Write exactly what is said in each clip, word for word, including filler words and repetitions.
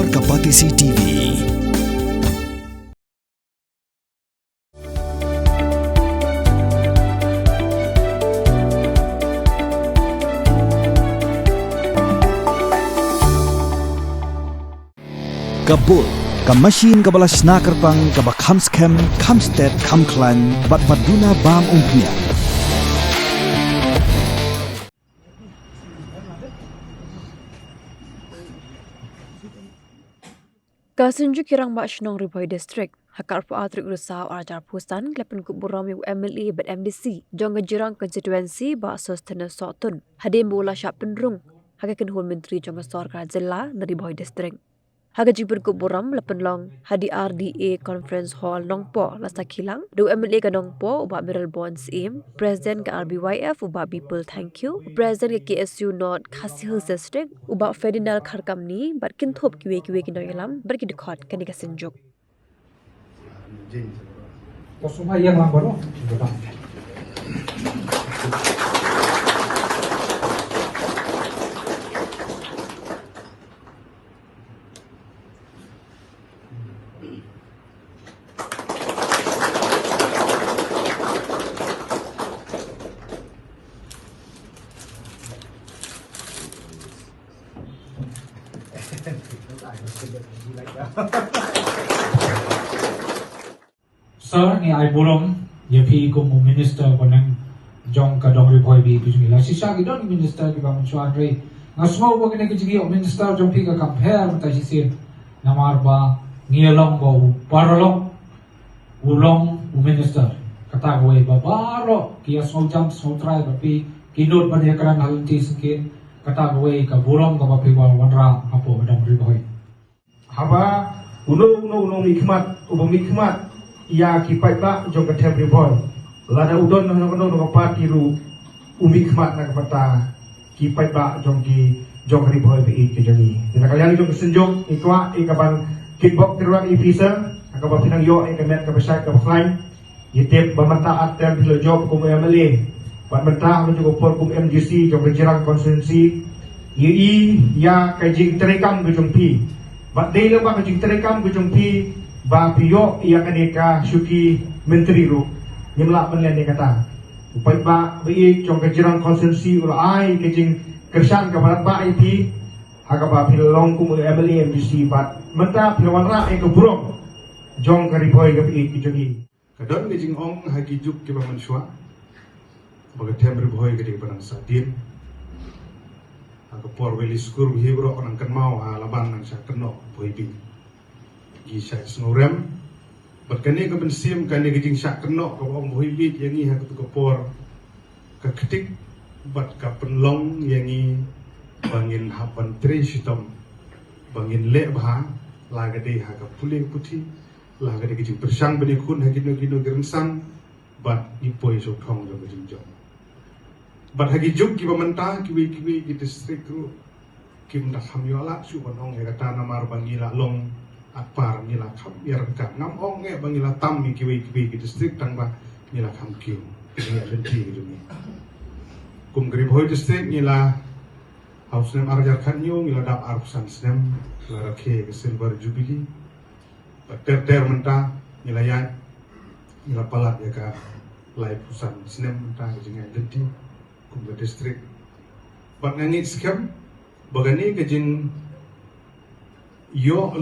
Ka Batesi T V. Ka Bull, ka machine kaba la shna kyrpang, kaba kham skhem, kham stet, kham khlaiñ, bad ba duna bam umphniang. Ka Synjuk Rangbah Shnong Ri Bhoi District, ha ka arphew ar tarik u Risaw arhajar arphew san, ka la pynkup burom ïa u M L A bad M D C jong ka Jirang Constituency, Bah Sosthenes Sohtun, hadien ba u la shah pynrung ha ka kynhun myntri jong ka sorkar jylla na Ri Bhoi District. Ha ka jingpynkup burom la pynlong ha D R D A Conference Hall Nongpoh, Lasakhielang, da u M L A ka Nongpoh, u Bah Mayralborn Syiem, President ka R B Y F, u Bah Bipul Thangkhiew, President ka K S U North Khasi Hills District, u Bah Ferdinand Kharkamni, bad kynthup kiwei kiwei ki nongïalam bad ki dkhot kane ka synjuk. Ko sumar ïa lang baroh. Sir, ngi ai burom ïa phi kum u minister ba nang jong ka dong Ri Bhoi ba ïeit ka jong ngi. La shisha ki don minister kiba mynshuwa, hynrei nga sngew ba kane ka jingïoh minister jong phi ka kam pher mynta shisien. Namar ba ngi ïa long ba u paralok u long u minister. Kata kawei ba baroh ki ïa sngewjam sngewtrai ba phi ki nud ban ïa kren ha lynti syngkien. Kata kawei ka burom kaba phi wan wanrah hapoh ka dong Ri Bhoi. Haba uno uno uno mihkhmat, uba mihkhmat ïa ki paidbah jong ka them Ri Bhoi, lada u don hano hano ka party ruh, u mihkhmat na ka bynta ki paidbah jong ki, jong ka Ri Bhoi ba ïeit ka jong ngi. Te na ka liang jong ka synjuk, ngi kwah ïa ka ban kitbok kitrwiang ïa phi sir, ha kaba phi nang ïoh ïa ka met kaba shait kaba khlaiñ. Ngi tip ba mynta ar term phi la jop kum u M L A, bad mynta ha kajuh ka por kum u M D C jong ka Jirang Constituency. Ngi i ïa ka jingtreikam ka jong phi, bad dei lyngba ka jingtreikam ka jong phi ba phi ïoh ïa kane ka shuki myntri ruh. Ngim lah ban len ïa kata. U paidbah ba ïeit jong ka Jirang Constituency u la ai ka jingkyrshan kaba radbah ïa phi, ha kaba phi la long kum u M L A, M D C, bad mynta phi la wanrah ïa ka burom jong ka Ri Bhoi kaba ïeit ka jong ngi. Ka don ka jingong ha ki juk kiba mynshuwa ba ka them Ri Bhoi ka dei kaba nang sahdien. Ha ka por Willy Skur ba hi baroh ka nang kynmaw ha Laban nang shah kynnoh Bhoi Bieit. Ngi shah sngewrem bad kane ka mynsiem, kane ka jingshah kynnoh kaba ong Bhoi Bieit ïa ngi ha katu ka por, ka ktik bad ka pynlong ïa ngi ba ngin hap ban trei shitom, ba ngin leh bha, la ka dei ha ka pule puthi, la ka dei ka jingpyrshang ban ïakhun ha kino kino ki rynsan, bad ngi poi sha u thong jong ka jingjop. Bad ha ki juk kiba mynta, kiwei kiwei ki district ruh kim da kham ïoh lad shuh ban ong ïa kata, namar ba ngi la long atpar, ngi la kham ïa ryngkat. Ngam ong eh ba ngi la tam ïa kiwei kiwei ki district, tang ba ngi la kham kiew, ngi la lynti ki jong ngi. Kum ka Ri Bhoi District ngi la, ha u snem arhajar khathynñiew ngi la dap arphew san snem, la rakhe ka Silver Jubilee. Bad ter ter mynta ngi la ïaid, ngi la palat ïa ka laiphew san snem mynta ka jingïaid lynti kum ka district. Bad nga ngeit skhem ba kane ka jingïoh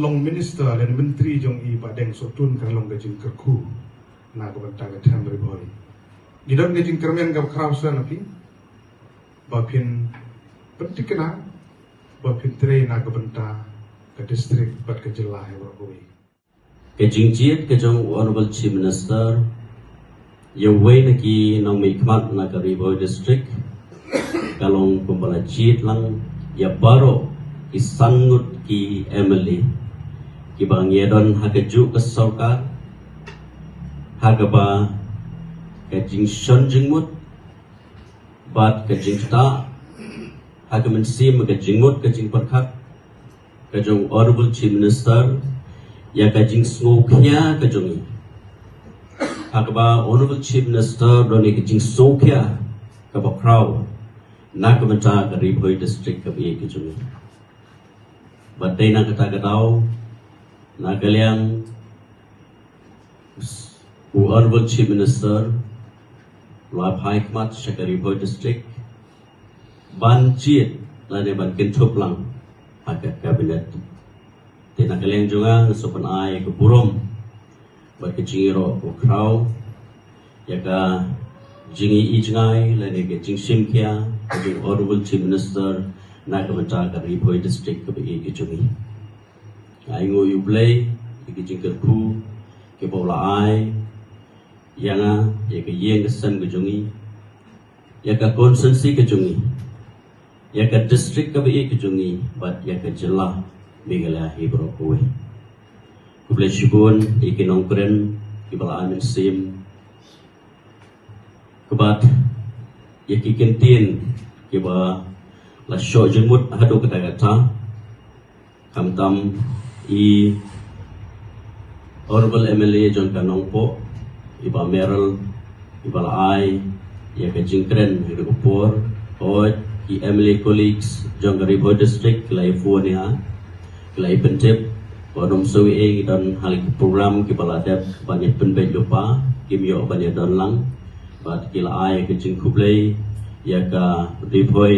long minister lane myntri jong i Bah Deng Sohtun ka long ka jingkyrkhu na ka bynta ka them Ri Bhoi. Ngi don ka jingkyrmen kaba khraw sha na phi ba phin pynthikna, ba phin trei na ka bynta ka district bad ka jylla hi baroh kawei. Ka jingjied ka jong u Honorable Chief Minister ïa uwei na ki nongmihkhmat na ka Ri Bhoi District ka long kumba la jied lang ïa baroh ki san ngut ki M L A kiba ngi ïa don ha kajuh ka sorkar, ha kaba ka jingshon jingmut bad ka jingktah ha ka mynsiem, ka jingmut, ka jingpyrkhat ka jong Honorable Chief Minister ïa ka jingsngewkhia ka jong ngi. Ha kaba Honorable Chief Minister don ïa ka jingsngewkhia kaba khraw na ka bynta ka Ri Bhoi District kaba ïeit ka jong ngi. Bad dei na kata ka daw, na ka liang u Honorable Chief Minister u la phai khmat sha ka Ri Bhoi District ban jied lane ban kynthup lang ha ka Cabinet. Te na ka liang jong nga nga sngewbha ban ai ka burom bad ka jingïaroh bakhraw ïa ka jingïohi jngai lane ka jingshim khia ka jong u Honorable Chief Minister na ka bynta ka Ri Bhoi District kaba ïeit ka jong ngi. Nga ainguh ïa U Blei ïa ka jingkyrkhu kaba u la ai ïa nga, ïa ka ïing ka sem ka jong ngi, ïa ka constituency ka jong ngi, ïa ka district kaba ïeit ka jong ngi bad ïa ka jylla Meghalaya hi baroh kawei. Khublei shibun ïa ki nongkren kiba la ai mynsiem, kaba ïa ki kyntien kiba la shoh jingmut haduh katta katta. Khamtam i Honorable M L A jong ka Nongpoh, i Bah Meral, i ba la ai ïa ka jingkren ha ka por. Hooid, ki M L A colleagues jong ka Ri Bhoi District ki la ïa phone ïa nga, ki la ïa pyntip ba u Nongpoh, eh, ngi don ha ki program kiba la dep ban ïa pynbeit lypa, kim ïoh ban ïa don lang. Bad ki la ai ïa ka jingkhublei ïa ka Ri Bhoi,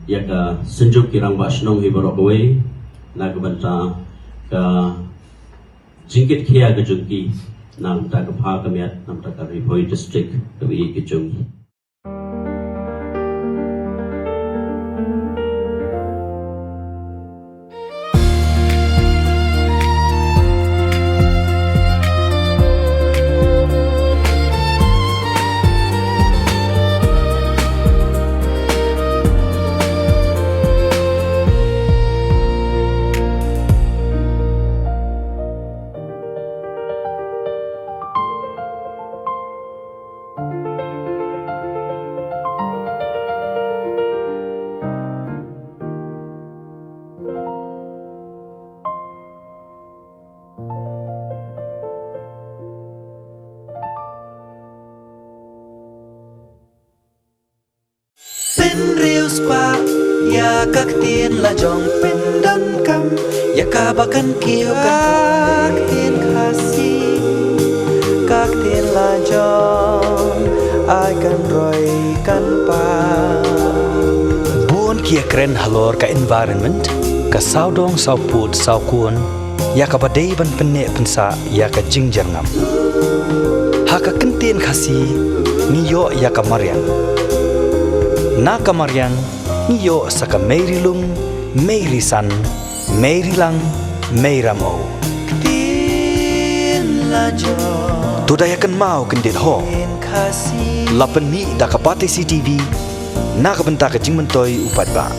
ïa ka Synjuk ki Rangbah Shnong hi baroh kawei na ka bynta ka jingkit khia ka jong ki na ka bynta ka bha ka miat na ka bynta ka Ri Bhoi District kaba ïeit ka jong ngi. Pynriewspah ïa ka ktien lajong, pyndonkam ïa kaba kan kiew ka ktien Khasi, ka ktien lajong ai kan roi kan pan. Bun ki ïakren halor ka environment, ka sawdong sawpud sawkun, ïa kaba dei ban pynneh pynsah ïa ka jingjyrngam. Ha ka kyntien Khasi ngi ïoh ïa ka mariang. Na ka mariang ngi ïoh sa ka mei ri lung, mei ri san, mei ri lang, mei ram o. Ktien lajong. To da ïa kynmaw kyndit ho. Ktien Khasi. La pynmih da ka Batesi TV na ka bynta ka jingmyntoi u paidbah.